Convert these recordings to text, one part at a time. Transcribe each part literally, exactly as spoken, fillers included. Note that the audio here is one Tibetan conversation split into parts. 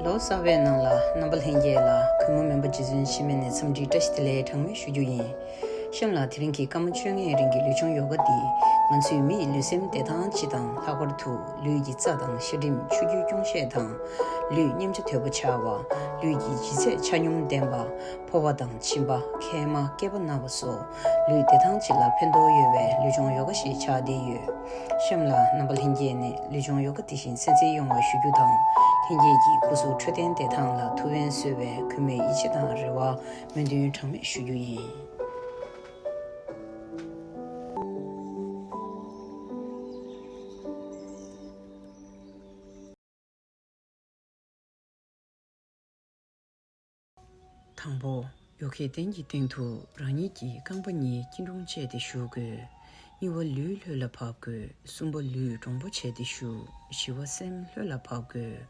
ལོ་གསར་བའི་ནང་ལ་རྣམ་པ་ལྷན་རྒྱས་ལ་གུས་མོ་སྨན་པ་རྗེ་བཙུན་འཆི་མེད་ནས་འཚམས་འདྲིའི་བཀྲ་ཤིས་བདེ་ལེགས་གྲངས་མེད་ཞུ་རྒྱུ་ཡིན། གཤམ་ལ་དེ་རིང་གི་སྐར་མ་བཅོ་ལྔའི་རིང་གི་ལུས་སྦྱོང་ཡོ་ག་འདི་ང་ཚོའི་མིའི་ལུས་སེམས་བདེ་ཐང་སྤྱི་དང་ལྷག་པར་དུ་ལུས་ཀྱི་རྩ་དང་ཤ་གྲིམ་ཆུ་རྒྱུས་སྐྱོང་ཤེས་དང་། ལུས་མཉེན་ཆ་དོད་པོ་ཆགས་པ། ལུས་ཀྱི་ལྗིད་ཚད་ཆ་སྙོམས་ལྡན་པ། ཕོ་བ་དང་མཆིན་པ། མཁལ་མ། སྐེད་པ་ན་བ་སོགས་ལུས་བདེ་ཐང་སྤྱི་ལ་ཕན་ཐོགས་ཡོད་པའི་ལུས་སྦྱོང་ཡོ་ག་ཞིག་ཆགས་བསྡད་ཡོད། གཤམ་ལ་རྣམ་པ་ལྷན་རྒྱས་ནས་ལུས་སྦྱོང་ཡོ་ག་དེ་བཞིན་གསན་གཟིགས་ཡོང་བ་ཞུ་རྒྱུ་དང་། ལྷན་རྒྱས་ཀྱི་སྐུ་གཟུགས་འཕྲོད་བསྟེན་བདེ་ཐང་ལ་ཐུགས་ཕན་གསོས་པའི་གུས་མོའི་ཡིད་ཆེས་དང་རེ་བ་སྨོན་འདུན་གྲངས་མེད་ཞུ་རྒྱུ་ཡིན། དང་པོ། ཡོ་གའི་སྟེང་གི་སྟེང་དུ་རང་ཉིད་ཀྱི་རྐང་པ་གཉིས་སྐྱིལ་ཀྲུང་བཅས་ཏེ་བཞུགས་དགོས། གཉིས་པ་ལུས་ལྷོད་ལ་བབས་དགོས། གསུམ་པ་ལུས་དྲང་པོ་བྱས་ཏེ་བཞུགས། བཞི་པ་སེམས་ལྷོད་ལ་བབས་དགོས།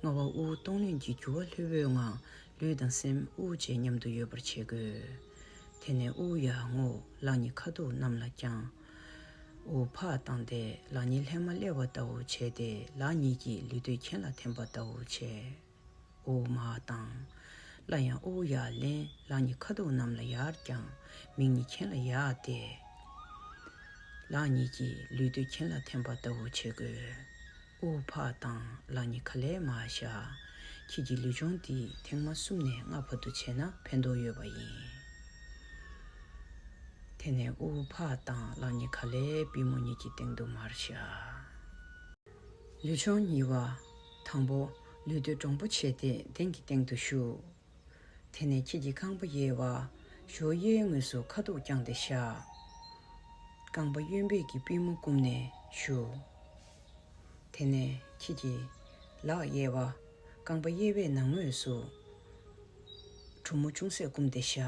ལྔ་པ་དབུགས་གཏོང་ལེན་གྱི་རྒྱུ་བ་ལྷོད་པོའི་ངང་ལུས་དང་སེམས་དབུགས་བཅས་མཉམ་དུ་ཡོད་པར་བྱེད་དགོས། དེ་ནས་དབུགས་ཡར་རྔུབ། ལག་གཉིས་ཁ་ཐུག་གནམ་ལ་བརྐྱང་། དབུགས་ཕར་བཏང་སྟེ་ལག་གཉིས་ལྷན་མ་སླེབས་པ་ལྟ་བུ་བྱས་ཏེ་ལག་གཉིས་ཀྱིས་ལུས་སྟོད་གྱེན་ལ་འཐེན་པ་ལྟ་བུ་བྱས། དབུགས་མར་བཏང་། སླར་ཡང་དབུགས་ཡར་ལེན། ལག་གཉིས་ཁ་ཐུག་གནམ་ལ་ཡར་བརྐྱང་། མིག་གཉིས་གྱེན་ལ་ཡར་བལྟས། ལག་གཉིས་ཀྱིས་ལུས་སྟོད་གྱེན་ལ་འཐེན་པ་ལྟ་བུ་བྱེད་དགོས། དབུགས་ཕར་བཏང་། ལག་གཉིས་ག་ལེར་མར་བཞག། ཁྱེད་ཀྱིས་ལུས་སྦྱོང་འདི་ཐེངས་མ་གསུམ་ནས་ལྔ་བར་དུ་བྱས་ན་ཕན་ཐོགས་ཡོད་པ་ཡིན། དེ་ནས་དབུགས་ཕར་བཏང་། ལག་གཉིས་ག་ལེར་པུས་མོ་གཉིས་ཀྱི་སྟེང་དུ་མར་བཞག། ལུས་སྦྱོང་གཉིས་པ། དང་པོ། ལུས་སྟོད་དྲང་པོ་བྱས་ཏེ་གདན་གྱི་སྟེང་དུ་བཞུགས། དེ་ནས་ཁྱེད་ཀྱི་རྐང་པ་གཡས་པ་གཞོགས་གཡས་ངོས་སུ་ཁ་ཐུག་བརྐྱངས་ཏེ་བཞག། རྐང་པ་གཡོན་པས་ཀྱི་པུས་མོ་བསྐུམས་ནས་བཞུགས། དེ་ནས་ཁྱེད་ཀྱི་ལག་གཡས་པ་རྐང་པ་གཡས་པའི་ནང་ངོས་སུ་གྲུ་མོ་ཅུང་ཟད་བསྐུམས་ཏེ་བཞག།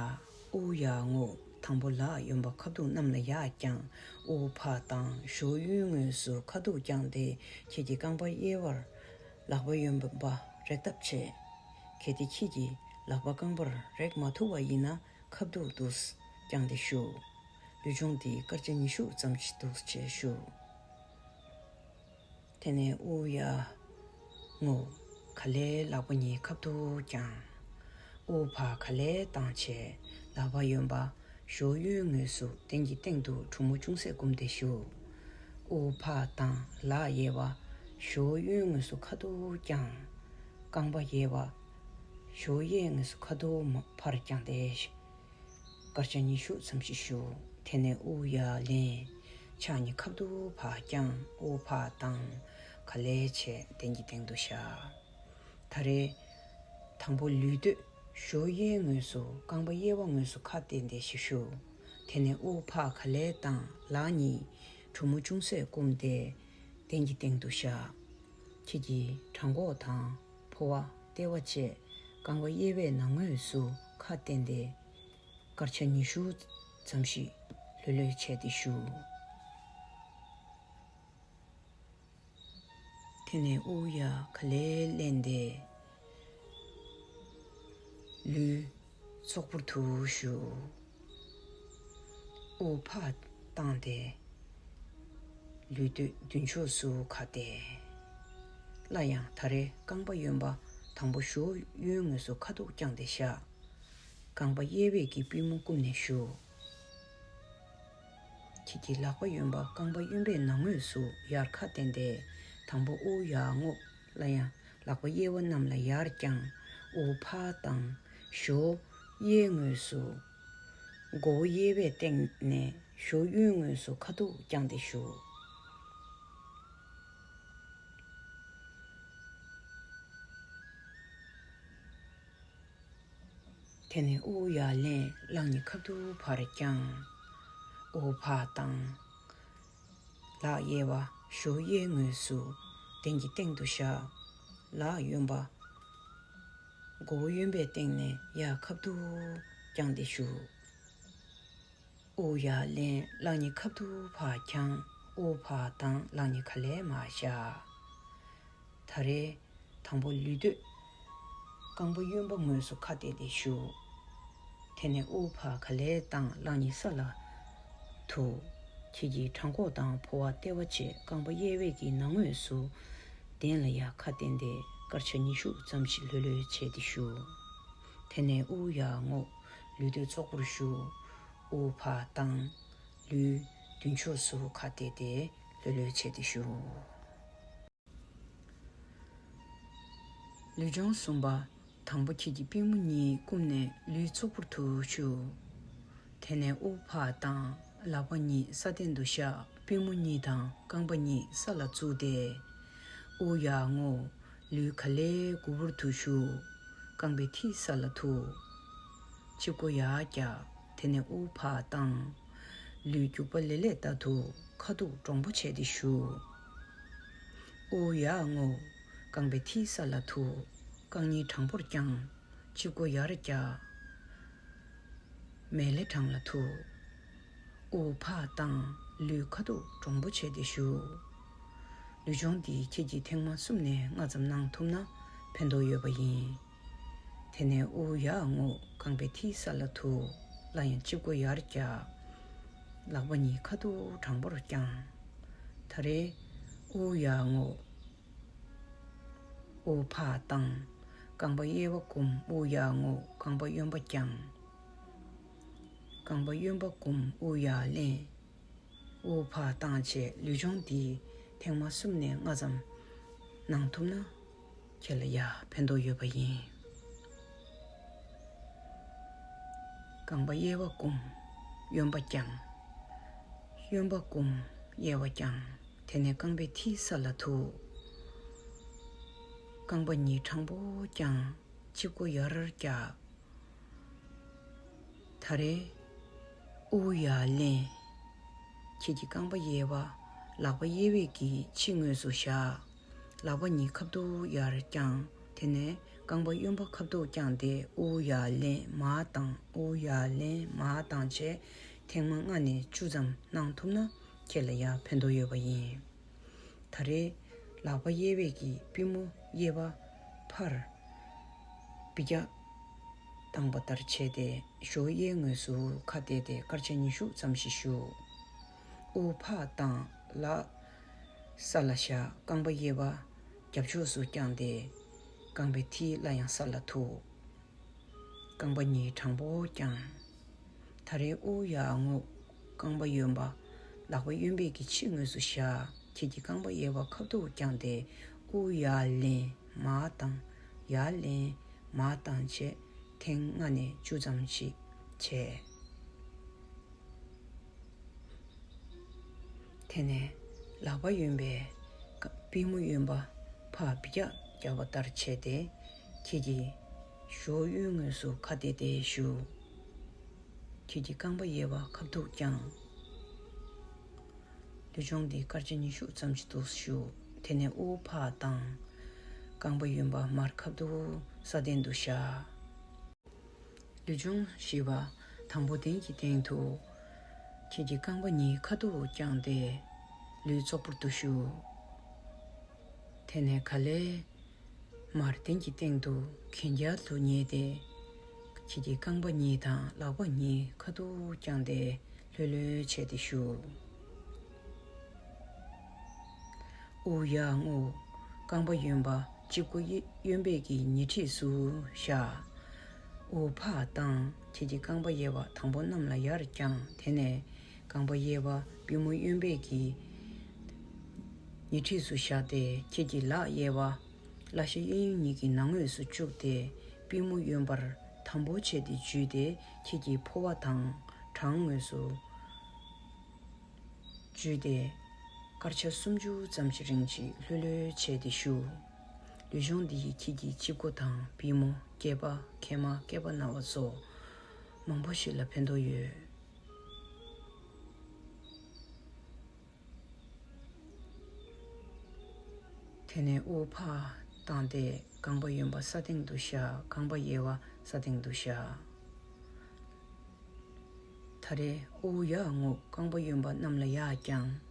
དབུགས་ཡར་རྔུབ། དང་པོ་ལག་གཡོན་པ་ཁ་ཐུག་གནམ་ལ་ཡར་བརྐྱང་། དབུགས་ཕར་བཏང་། གཞོགས་གཡོན་ངོས་སུ་ཁ་ཐུག་བརྐྱངས་ཏེ་ཁྱེད་ཀྱི་རྐང་པ་གཡས་པར་ལག་པ་གཡོན་པ་རེག་ཐབས་བྱེད། གལ་ཏེ་ཁྱེད་ཀྱིས་ལག་པ་རྐང་པར་རེག་མ་ཐུབ་པ་ཡིན་ན་ཁ་ཐུག་འདུག་སེ་བརྐྱངས་ཏེ་བཞུགས། ལུས་སྦྱོང་འདི་སྐར་ཆ་ཉི་ཤུ་ཙམ་ཞིག་འདུག་སེ་བྱས་བཞུགས། དེ་ནས་དབུགས་ཡར་རྔུབ། ག་ལེར་ལག་པ་གཉིས་ཁ་ཐུག་བརྐྱང་། དབུགས་ཕར་ག་ལེར་བཏང་བྱས། ལག་པ་གཡོན་པ་གཞོགས་གཡོན་ངོས་སུ་གདན་གྱི་སྟེང་དུ་གྲུ་མོ་ཅུང་ཟད་བསྐུམས་ཏེ་བཞུགས། དབུགས་ཕར་བཏང་། ལག་གཡས་པ་གཞོགས་གཡོན་ངོས་སུ་ཁ་ཐུག་བརྐྱང་། རྐང་པ་གཡས་པ་གཞོགས་གཡས་ངོས་སུ་ཁ་ཐུག་མ་ཕར་བརྐྱངས་ཏེ། སྐར་ཆ་ཉི་ཤུ་ཙམ་ཞིག་བཞུགས། དེ་ནས་དབུགས་ཡར་ལེན། ཕྱག་གཉིས་ཁ་ཐུག་ཕར་བརྐྱང་། དབུགས་ཕར་བཏང་། ག་ལེར་བྱས་གདན་གྱི་སྟེང་དུ་བཞག། ད་རེས་དང་པོ་ལུས་སྟོད་གཞོགས་གཡས་ངོས་སུ་རྐང་པ་གཡས་པ་ངོས་སུ་ཁ་བསྟན་ཏེ་ཞིག་བཞུགས། དེ་ནས་དབུགས་ཕར་ག་ལེར་བཏང་། ལག་གཉིས་གྲུ་མོ་ཅུང་ཟད་བསྐུམས་ཏེ་གདན་གྱི་སྟེང་དུ་བཞག། ཁྱེད་ཀྱི་བྲང་ཁོག་དང་ཕོ་བ་ལྟེ་བ་བཅས་རྐང་པ་གཡས་པའི་ནང་ངོས་སུ་ཁ་བསྟན་ཏེ་སྐར་ཆ་ཉི་ཤུ་ཙམ་ཞིག་ལྷོད་ལྷོད་བྱས་ཏེ་བཞུགས། དེ་ནས་དབུགས་ཡར་ག་ལེར་ལེན་ཏེ་ལུས་ཙོག་པུར་དུ་བཞུགས། དབུགས་ཕར་བཏང་སྟེ་ལུས་སྟོད་མདུན་ཕྱོགས་སུ་ཁ་གཏད། སླར་ཡང་ད་རེས་རྐང་པ་གཡོན་པ་དང་པོ་གཞོགས་གཡོན་ངོས་སུ་ཁ་ཐུག་བརྐྱངས་ཏེ་བཞག། རྐང་པ་གཡས་པས་ཀྱི་པུས་མོ་བསྐུམས་ནས་བཞུགས། ཁྱེད་ཀྱི་ལག་པ་གཡོན་པ་རྐང་པ་གཡོན་པའི་ནང་ངོས་སུ་ཡར་ཁ་བསྟན་ཏེ་དང་པོ་དབུགས་ཡར་རྔུབ། སླར་ཡང་ལག་པ་གཡས་པ་གནམ་ལ་ཡར་བརྐྱང་། དབུགས་ཕར་བཏང་། གཞོགས་གཡས་ངོས་སུ། མགོ་བོ་གཡས་པའི་སྟེང་ནས་གཞོགས་གཡོན་ངོས་སུ་ཁ་ཐུག་བརྐྱངས་ཏེ་བཞུགས། དེ་ནས་དབུགས་ཡར་ལེན། ལག་གཉིས་ཁ་ཐུག་ཕར་བརྐྱང་། དབུགས་ཕར་བཏང་། ལག་གཡས་པ་གཞོགས་གཡས་ངོས་སུ་གདན་གྱི་སྟེང་དུ་བཞག། ལག་གཡོན་པ་མགོ་བོ་གཡོན་པའི་སྟེང་ནས་ཡར་ཁ་ཐུག་བརྐྱངས་ཏེ་བཞུགས། དབུགས་ཡར་ལེན། ལག་གཉིས་ཁ་ཐུག་ཕར་བརྐྱང་། དབུགས་ཕར་བཏང་། ལག་གཉིས་ག་ལེར་མར་བཞག། ད་རེས་དང་པོ་ལུས་སྟོད་རྐང་པ་གཡོན་པ་ངོས་སུ་ཁ་གཏད་དེ་བཞུགས། དེ་ནས་དབུགས་ཕར་ག་ལེར་བཏང་། ལག་གཉིས་ས་ལ་ཐུག། ཁྱེད་ཀྱི་བྲང་ཁོག་དང་ཕོ་བ་ལྟེ་བ་བཅས་རྐང་པ་གཡས་པའི་གི་ནང་ངོས་སུ་གདན་ལ་ཡར་ཁ་བསྟན་ཏེ་ དཀར་ཆ་ཉི་ཤུ་ཙམ་ཞིག་ལྷོད་ལྷོད་བྱས་ཏེ་བཞུགས། དེ་ནས་དབུགས་ཡར་རྔུབ། ལུས་སྟོད་ཙོག་པུར་བཞུགས། དབུགས་ཕར་བཏང་། ལུས་མདུན་ཕྱོགས་སུ་ཁ་གཏད་དེ་ལྷོད་ལྷོད་བྱས་ཏེ་བཞུགས། ལུས་སྦྱོང་གསུམ་པ། དང་པོ་ཁྱེད་ཀྱི་པུས་མོ་གཉིས་བསྐུམས་ནས་ལུས་ཙོག་པུར་དུ་བཞུགས། དེ་ནས་དབུགས་ཕར་བཏང་། ལག་པ་གཉིས་ས་སྟེང་དུ་བཞག་པུས་མོ་གཉིས་དང་རྐང་པ་གཉིས་ས་ལ་བཙུགས་ཏེ། དབུགས་ཡར་རྔུབ། ལུས་ག་ལེར་གུག་པུར་དུ་བཞུགས། རྐང་པའི་མཐིལ་ས་ལ་ཐུག་དཔྱི་མགོ་ཡར་བཀྱག་དེ་ནས་དབུགས་ཕར་བཏང་། ལུས་རྒྱུག་པ་ལེ་ལེ་ལྟར་དུ་ཁ་ཐུག་འདྲོང་པོ་བྱས་ཏེ་བཞུགས། དབུགས་ཡར་རྔུབ། རྐང་པའི་མཐིལ་ས་ལ་ཐུག་རྐང་གཉིས་དྲང་པོར་བརྐྱང་། དཔྱི་མགོ་ཡར་བཀྱག་མལ་ལེ་དྲང་ལ་ཐུག་དབུགས་ཕར་བཏང་། ལུས་ཁ་ཐུག་འདྲོང་པོ་བྱས་ཏེ་བཞུགས། ལུས་སྦྱོང་འདི་ཁྱེད་ཀྱིས་ཐེངས་མ་གསུམ་ནས་ལྔ་ཙམ་གནང་ཐུབ་ན་ཕན་ཐོགས་ཡོད་པ་ཡིན། དེ་ནས་དབུགས་ཡར་རྔུབ། རྐང་པའི་མཐིལ་ས་ལ་ཐུག་སླར་ཡང་དཔྱི་མགོ་ཡར་བཀྱག་ལག་པ་གཉིས་ཁ་ཐུག་དྲང་པོར་བརྐྱང་། ད་རེས་དབུགས་ཡར་རྔུབ། དབུགས་ཕར་བཏང་། རྐང་པ་གཡས་པ་བསྐུམ། དབུགས་ཡར་རྔུབ། རྐང་པ་གཡོན་པ་བརྐྱང་། རྐང་པ་གཡོན་པ་བསྐུམ། དབུགས་ཡར་ལེན། དབུགས་ཕར་བཏང་བྱས་ལུས་སྦྱོང་འདི་ཐེངས་མ་གསུམ་ནས་ལྔ་ཙམ་གནང་ཐུབ་ན་ཁྱེད་ལ་ཡང་ཕན་ཐོགས་ཡོད་པ་ཡིན། རྐང་པ་གཡས་པ་བསྐུམ། གཡོན་པ་བརྐྱང་། གཡོན་པ་བསྐུམ། གཡས་པ་བརྐྱང་། དེ་ནས་རྐང་པའི་མཐིལ་ས་ལ་ཐུག་རྐང་པ་གཉིས་དྲང་པོ་བརྐྱང་། དཔྱི་མགོ་ཡར་བཀྱག་ད་རེས་དབུགས་ཡར་ལེན། ཁྱེད་ཀྱི་རྐང་པ་གཡས་པ་ལག་པ་གཡས་པའི་གི་ཕྱི་ངོས་སུ་བཞག་ལག་པ་གཉིས་ཁ་ཐུག་ཡར་བརྐྱང་། དེ་ནས་རྐང་པ་གཡོན་པ་ཁ་ཐུག་བརྐྱངས་ཏེ་དབུགས་ཡར་ལེན་མར་བཏང་། དབུགས་ཡར་ལེན་མར་བཏང་བྱས་ཐེངས་མ་ལྔ་ནས་བཅུ་ཙམ་གནང་ཐུབ་ན་ཁྱེད་ལ་ཡང་ཕན་ཐོགས་ཡོད་པ་ཡིན། ད་རེས་ལག་པ་གཡས་པའི་གི་པུས་མོ་གཡས་པ་ཕར་འབུད་རྒྱག་བཏང་པ་ལྟར་བྱས་ཏེ་གཞོགས་གཡས་ངོས་སུ་ཁ་གཏད་དེ་སྐར་ཆ་ཉི་ཤུ་ཙམ་ཞིག་བཞུགས། དབུགས་ཕར་བཏང་། ལག་ས་ལ་བཞག་རྐང་པ་གཡས་པ་རྒྱབ་ཕྱོགས་སུ་བརྐྱངས་ཏེ་རྐང་པའི་མཐིལ་སླར་ཡང་ས་ལ་ཐུག་རྐང་པ་གཉིས་དྲང་པོ་བརྐྱང་། ད་རེས་དབུགས་ཡར་རྔུབ། རྐང་པ་གཡོན་པ་ལག་པ་གཡོན་པའི་གི་ཕྱི་ངོས་སུ་བཞག་ཁྱེད་ཀྱི་རྐང་པ་གཡས་པ་ཁ་ཐུག་བརྐྱངས་ཏེ་དབུགས་ཡར་ལེན་མར་བཏང་། ཡར་ལེན་མར་བཏང་བྱས་ཐེངས་ལྔ་ནས་བཅུ་ཙམ་ཞིག་བྱས། དེ་ནས་ལག་པ་གཡོན་པས་པུས་མོ་གཡོན་པ་ཕར་འབུད་རྒྱག་བརྒྱབ་པ་ལྟར་བྱས་ཏེ་ཁྱེད་ཀྱི་གཞོགས་གཡོན་ངོས་སུ་ཁ་གཏད་དེ་བཞུགས། ཁྱེད་ཀྱི་རྐང་པ་གཡས་པ་ཁ་ཐུག་བརྐྱང་། ལུས་སྦྱོང་འདི་སྐར་ཆ་ཉི་ཤུ་ཙམ་ཞིག་ཏུ་བཞུགས། དེ་ནས་དབུགས་ཕར་བཏང་། རྐང་པ་གཡོན་པ་མར་ཁ་ཐུག་ས་སྟེང་དུ་བཞག་ལུས་སྦྱོང་བཞི་པ། དང་པོ་གདན་གྱི་སྟེང་དུ་ཁྱེད་ཀྱི་རྐང་པ་གཉིས་ཁ་ཐུག་བརྐྱངས་ཏེ་ལུས་ཙོག་པུར་དུ་བཞུགས། དེ་ནས་ག་ལེར་མར་གདན་གྱི་སྟེང་དུ་གན་རྐྱལ་དུ་ཉལ་ཏེ་ཁྱེད་ཀྱི་རྐང་པ་གཉིས་དང་ལག་པ་གཉིས་ཁ་ཐུག་བརྐྱངས་ཏེ་ལྷོད་ལྷོད་བྱས་ཏེ་བཞུགས། དབུགས་ཡར་རྔུབ། རྐང་པ་གཡོན་པ་དཔྱི་མགོ་གཡོན་པའི་གི་ཉེ་འཁྲིས་སུ་བཞག་དབུགས་ཕར་བཏང་། ཁྱེད་ཀྱི་རྐང་པ་གཡས་པ་དང་པོ་གནམ་ལ་ཡར་བརྐྱངས། དེ་ནས་རྐང་པ་གཡས་པ་པུས་མོ་གཡོན་པའི་གི་ཉེ་འཁྲིས་སུ་བཞག་སྟེ་ཁྱེད་ཀྱི་ལག་གཡས་པ་བརླ་ཤ་གཡས་གཡོན་གཉིས་ཀྱི་ནང་ངོས་སུ་བཅུག་སྟེ་པུས་མོ་གཡོན་པར་དམ་པོ་བྱས་ཏེ་འཇུས་ཏེ་ཁྱེད་ཀྱི་ཕོ་བ་དང་བྲང་ངོས་སུ་འཇུས་ཏེ་སྐར་ཆ་སུམ་ཅུ་ཙམ་ཞིག་རིང་ཅིག་ལྷོད་ལྷོད་བྱས་ཏེ་བཞུགས། ལུས་སྦྱོང་འདི་ཡིས་ཁྱེད་ཀྱི་དཔྱི་མགོ་དང་པུས་མོ་སྐེད་པ་མཁལ་མ་སྐེད་པ་ན་བ་སོགས་མང་པོ་ཞིག་ལ་ཕན་ཐོགས་ཡོད། དེ་ནས་དབུགས་ཕར་བཏང་སྟེ་རྐང་པ་གཡོན་པ་ས་སྟེང་དུ་བཞག་རྐང་པ་གཡས་པ་ས་སྟེང་དུ་བཞག་ད་རེས་དབུགས་ཡར་རྔུབ། རྐང་པ་གཡོན་པ་གནམ་ལ་ཡར་བརྐྱངས།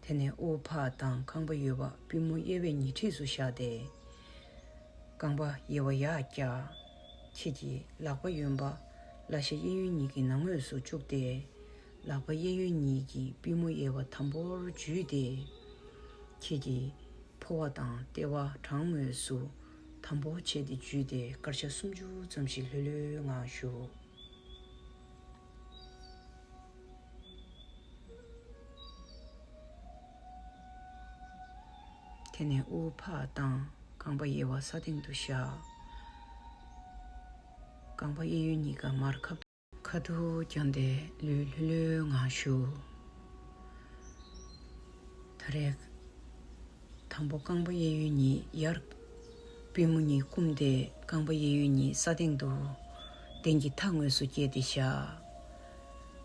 དེ་ནས་དབུགས་ཕར་བཏང་། རྐང་པ་གཡོན་པ་པུས་མོ་གཡས་པའི་ཉེ་འཁྲིས་སུ་བཞག་སྟེ། རྐང་པ་གཡས་པ་ཡར་བཀྱག་ཁྱེད་ཀྱི་ལག་པ་གཡོན་པ་བརླ་ཤ་གཡས་གཡོན་གཉིས་ཀྱི་ནང་ངོས་སུ་བཅུག་སྟེ། ལག་པ་གཡས་གཡོན་གཉིས་ཀྱིས་པུས་མོ་གཡས་པ་དམ་པོར་འཇུས་ཏེ། ཁྱེད་ཀྱི་ཕོ་ ལྟེ་བ་དང་ལྟེ་བ་བྲང་ངོས་སུ་དམ་པོ་བྱས་ཏེ་འཇུས་ཏེ་དཀར་ཆ་སུམ་ཅུ་ཙམ་ཞིག་ལྷོད་ལྷོད་ངང་བཞུགས། དེ་ནས་དབུགས་ཕར་བཏང་། རྐང་པ་གཡས་པ་ས་སྟེང་དུ་བཞག། རྐང་པ་གཡས་གཡོན་གཉིས་ཀ་མར་ཁ་ཁ་ཐུག་བརྐྱངས་ཏེ་ལྷོད་ལྷོད་ལྷོད་ངང་བཞུགས། ད་རེས་དང་པོ་རྐང་པ་གཡས་གཡོན་གཉིས་ཡར། པུས་མོ་གཉིས་བསྐུམས་ཏེ་རྐང་པ་གཡས་གཡོན་གཉིས་ས་སྟེང་དུ་གདན་གྱི་མཐའ་ངོས་སུ་བསྐྱེད་དེ་བཞག།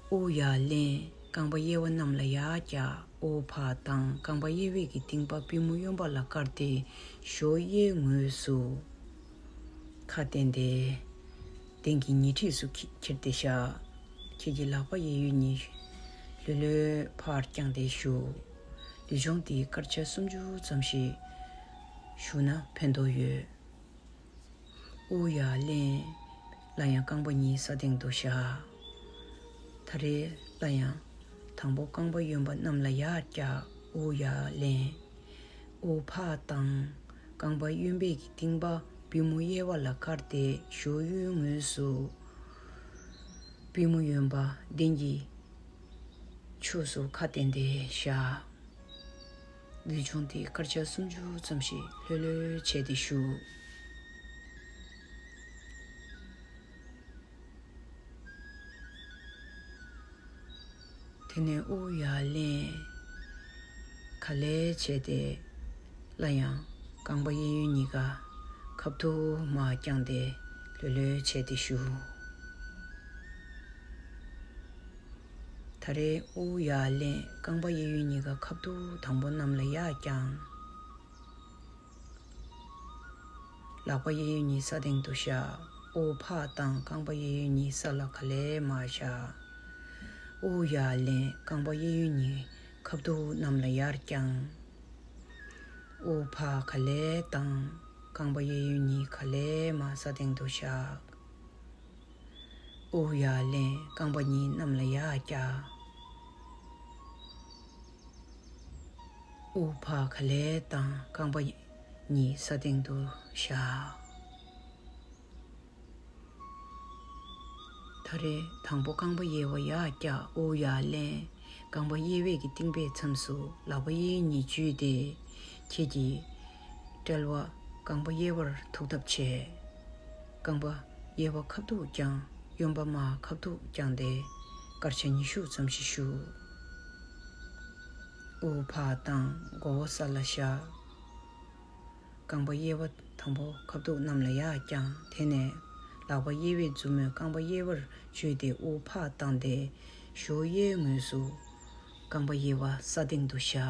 དབུགས་ཡར་ལེན། རྐང་པ་གཡས་པ་གནམ་ལ་ཡར་བཀྱག། དབུགས་ཕར་བཏང་། རྐང་པ་གཡས་པའི་གི་རྟིང་པ་པུས་མོ་གཡོན་པ་ལ་བཀར་ཏེ་གཞོགས་གཡས་ངོས་སུ་ཁ་བསྟན་ཏེ། གདན་གྱི་ཉེ་འཁྲིས་སུ་ཁྱེར་ཏེ་བཞག། ཁྱེད་ཀྱི་ལག་པ་གཡས་གཡོན་གཉིས་ལྷོད་ལྷོད་ཕར་བརྐྱངས་ཏེ་བཞུགས། ལུས་སྦྱོང་དེའི་སྐར་ཆ་སུམ་ཅུ་ཙམ་ཞིག་བཞུགས་ན་ཕན་ཐོགས་ཡོད། དབུགས་ཡར་ལེན། སླར་ཡང་རྐང་པ་གཉིས་ས་སྟེང་དུ་བཞག། ད་རེས་སླར་ཡང་དང་པོ་རྐང་པ་གཡོན་པ་གནམ་ལ་ཡར་བཀྱག། དབུགས་ཡར་ལེན། དབུགས་ཕར་བཏང་། རྐང་པ་གཡོན་པའི་གི་རྟིང་པ་པུས་མོ་གཡས་པ་ལ་བཀར་ཏེ་གཞོགས་གཡོན་ངོས་སུ། པུས་མོ་གཡོན་པ་གདན་གྱི་ཕྱོགས་སུ་ཁ་བསྟན་ཏེ་བཞག། ལུས་སྦྱོང་དེའི་སྐར་ཆ་སུམ་ཅུ་ཙམ་ཞིག་ལྷོད་ལྷོད་བྱས་ཏེ་བཞུགས། དེ་ནས་དབུགས་ཡར་ལེན། ག་ལེར་བྱས་ཏེ་སླར་ཡང་རྐང་པ་གཡས་གཡོན་གཉིས་ཀ་ཁ་ཐུག་མར་བརྐྱངས་ཏེ་ལྷོད་ལྷོད་བྱས་ཏེ་བཞུགས། ད་རེས་དབུགས་ཡར་ལེན། རྐང་པ་གཡས་གཡོན་གཉིས་ཀ་ཁ་ཐུག་དང་པོ་གནམ་ལ་ཡར་བརྐྱངས། ལག་པ་གཡས་གཡོན་གཉིས་ས་སྟེང་དུ་བཞག། དབུགས་ཕར་བཏང་། རྐང་པ་གཡས་གཡོན་གཉིས་ས་ལ་ག་ལེར་མར་བཞག། དབུགས་ཡར་ལེན། རྐང་པ་གཡས་གཡོན་གཉིས་ཁ་ཐུག་གནམ་ལ་ཡར་བརྐྱངས། དབུགས་ཕར་ག་ལེར་བཏང་། རྐང་པ་གཡས་གཡོན་གཉིས་ག་ལེར་མར་ས་སྟེང་དུ་བཞག། དབུགས་ཡར་ལེན། རྐང་པ་གཉིས་གནམ་ལ་ཡར་བཀྱག། དབུགས་ཕར་ག་ལེར་བཏང་། རྐང་པ་གཉིས་ས་སྟེང་དུ་བཞག། ད་རེས་དང་པོ་རྐང་པ་གཡས་པ་ཡར་བཀྱག། དབུགས་ཡར་ལེན། རྐང་པ་གཡས་པའི་གི་རྟིང་པའི་མཚམས་སུ་ལག་པ་གཡས་གཡོན་གཉིས་འཇུས་ཏེ། ཁྱེད་ཀྱི་དཔྲལ་བ་རྐང་པ་གཡས་པར་ཐུག་ཐབས་བྱས། རྐང་པ་གཡས་པ་ཁ་ཐུག་བརྐྱངས། གཡོན་པ་མར་ཁ་ཐུག་བརྐྱངས་ཏེ་སྐར་ཆ་ཉི་ཤུ་ཙམ་ཞིག་བཞུགས། དབུགས་ཕར་བཏང་། མགོ་བོ་ས་ལ་བཞག། རྐང་པ་གཡས་པ་དང་པོ་ཁ་ཐུག་གནམ་ལ་ཡར་བརྐྱངས། དེ་ནས་ལག་པ་གཡས་པའི་མཛུབ་མོས་རྐང་པ་གཡས་པར་འཇུས་ཏེ་དབུགས་ཕར་བཏང་སྟེ་གཞོགས་གཡས་ངོས་སུ་རྐང་པ་གཡས་པ་ས་སྟེང་དུ་བཞག།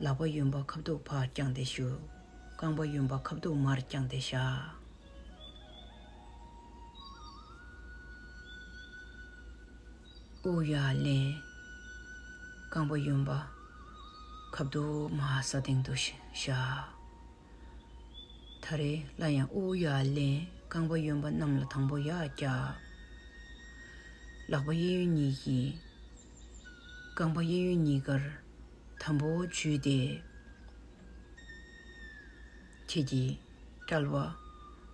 ལག་པ་གཡོན་པ་ཁ་ཐུག་ཕར་བརྐྱངས་ཏེ་བཞུགས། རྐང་པ་གཡོན་པ་ཁ་ཐུག་མར་བརྐྱངས་ཏེ་བཞག། དབུགས་ཡར་ལེན། རྐང་པ་གཡོན་པ་ཁ་ཐུག་མར་ས་སྟེང་དུ་བཞག། ད་རེས་སླར་ཡང་དབུགས་ཡར་ལེན། རྐང་པ་གཡོན་པ་གནམ་ལ་དང་པོ་ཡར་བཀྱག། ལག་པ་གཡས་གཡོན་གཉིས་ཀྱིས་རྐང་པ་གཡས་གཡོན་གཉིས་ཀར་དམ་པོ་འཇུས་ཏེ། ཁྱེད་ཀྱི་དཔྲལ་བ་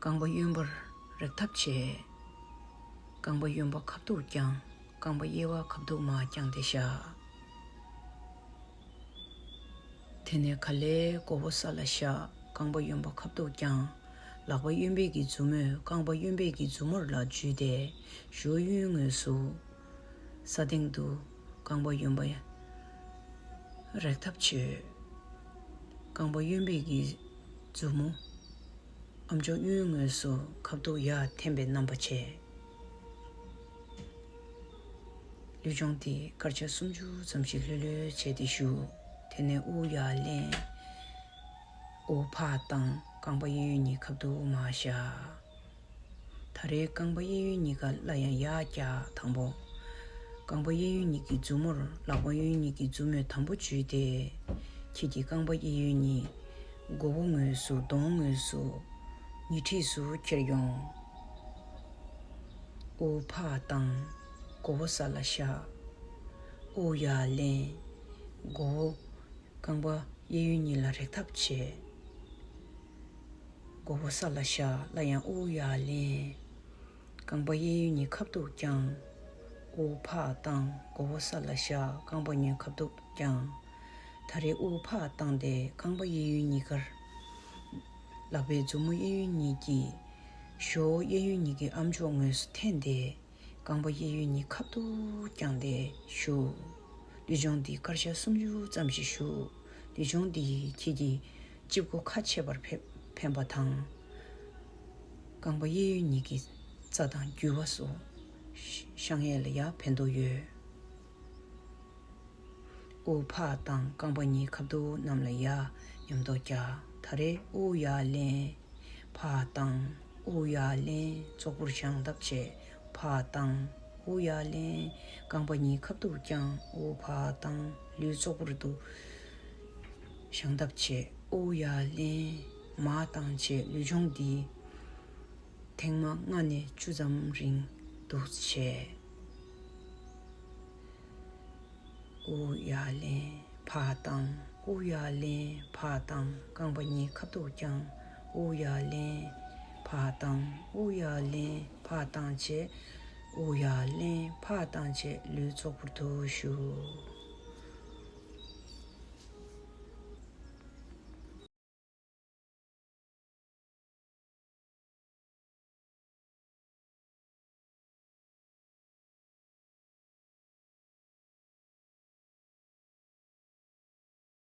རྐང་པ་གཡོན་པར་རེག་ཐབས་བྱས། རྐང་པ་གཡོན་པ་ཁ་ཐུག་བརྐྱངས། རྐང་པ་གཡས་པ་ཁ་ཐུག་མར་བརྐྱངས་ཏེ་བཞག། དེ་ནས་ག་ལེར་མགོ་བོ་ས་ལ་བཞག། རྐང་པ་གཡོན་པ་ཁ་ཐུག་བརྐྱངས། ལག་པ་གཡོན་པའི་གི་མཛུབ་མོས་རྐང་པ་གཡོན་པའི་གི་མཛུབ་མོར་ལ་འཇུས་ཏེ་གཞོགས་གཡོན་ངོས་སུ་ས་སྟེང་དུ་རྐང་པ་གཡོན་པ་རེག་ཐབས་བྱོས། རྐང་པ་གཡོན་པའི་གི་མཛུབ་མོ་ཨམ་ཅོག་གཡོན་ངོས་སུ་ཁ་ཐུག་ཡར་འཐེན་པའི་རྣམ་པ་བྱས། ལུས་སྦྱོང་དེ་སྐར་ཆ་སུམ་ཅུ་ཙམ་ཞིག་ལྷོད་ལྷོད་བྱས་ཏེ་བཞུགས། དེ་ནས་དབུགས་ཡར་ལེན། དབུགས་ཕར་བཏང་། རྐང་པ་གཡས་གཡོན་གཉིས་ཁ་ཐུག་མར་བཞག། ད་རེས་རྐང་པ་གཡས་གཡོན་གཉིས་ཀ་སླར་ཡང་ཡར་བཀྱག། དང་པོ། རྐང་པ་གཡས་གཡོན་གཉིས་ཀྱི་མཛུབ་མོར་ལག་པ་གཡས་གཡོན་གཉིས་ཀྱི་མཛུབ་མོས་དམ་པོ་འཇུས་ཏེ། ཁྱེད་ཀྱི་རྐང་པ་གཡས་གཡོན་གཉིས་མགོ་བོ་ངོས་སུ་གདོང་ངོས་སུ་ཉེ་འཁྲིས་སུ་ཁྱེར་ཡོང་། དབུགས་ཕར་བཏང་། མགོ་བོ་ས་ལ་བཞག། དབུགས་ཡར་ལེན། མགོ་བོ་རྐང་པ་ གཡས་གཡོན་གཉིས་ལ་རེག་ཐབས་བྱེད། མགོ་བོ་ས་ལ་བཞག་སླར་ཡང་དབུགས་ཡར་ལེན། རྐང་པ་གཡས་གཡོན་གཉིས་ཁ་ཐུག་བརྐྱང་། དབུགས་ཕར་བཏང་། མགོ་བོ་ས་ལ་བཞག་རྐང་པ་གཉིས་ཁ་ཐུག་བརྐྱང་། ད་རེས་དབུགས་ཕར་བཏང་སྟེ་རྐང་པ་གཡས་གཡོན་གཉིས་ཀར། ལག་པའི་མཛུབ་མོ་གཡས་གཡོན་གཉིས་ཀྱིས་གཞོགས་གཡས་གཡོན་གཉིས་ཀྱི་ཨམ་ཅོག་ངོས་སུ་འཐེན་ཏེ། རྐང་པ་གཡས་གཡོན་གཉིས་ཁ་ཐུག་བརྐྱངས་ཏེ་བཞུགས། ལུས་སྦྱོང་འདི་སྐར་ཆ་སུམ་ཅུ་ཙམ་ཞིག་བཞུགས། ལུས་སྦྱོང་འདིས་ཁྱེད་ཀྱི་དཔྱི་མགོ་ཁ་ཕྱེ་བར་ཕན་ཕན་པ་དང་། རྐང་པ་གཡས་གཡོན་གཉིས་ཀྱི་རྩ་དང་རྒྱུས་པ་སོགས་བཤང་ཡས་ལ་ཡང་ཕན་ཐོགས་ཡོད། དབུགས་ཕར་བཏང་། རྐང་པ་གཉིས་ཁ་ཐུག་གནམ་ལ་ཡར་མཉམ་དུ་བཀྱག་ད་རེས་དབུགས་ཡར་ལེན། ཕར་བཏང་། དབུགས་ཡར་ལེན། ཙོག་པུར་བཞེངས་ཐབས་བྱེད། ཕར་བཏང་། དབུགས་ཡར་ལེན། རྐང་པ་གཉིས་ཁ་ཐུག་བརྐྱང་། དབུགས་ཕར་བཏང་། ལུས་ཙོག་པུར་དུ་བཞེངས་ཐབས་བྱེད། དབུགས་ཡར་ལེན། མར་བཏང་བྱེད། ལུས་སྦྱོང་འདི་ཐེངས་མ་ལྔ་ནས་བཅུ་ཙམ་རིང་དུ་བྱེད། དབུགས་ཡར་ལེན། ཕར་བཏང་། དབུགས་ཡར་ལེན། ཕར་བཏང་། རྐང་པ་གཉིས་ཁ་ཐུག་བརྐྱང་། དབུགས་ཡར་ལེན། ཕར་བཏང་། དབུགས་ཡར་ལེན། ཕར་བཏང་བྱེད། དབུགས་ཡར་ལེན། ཕར་བཏང་བྱེད། ལུས་ཙོག་པུར་དུ་བཞུགས།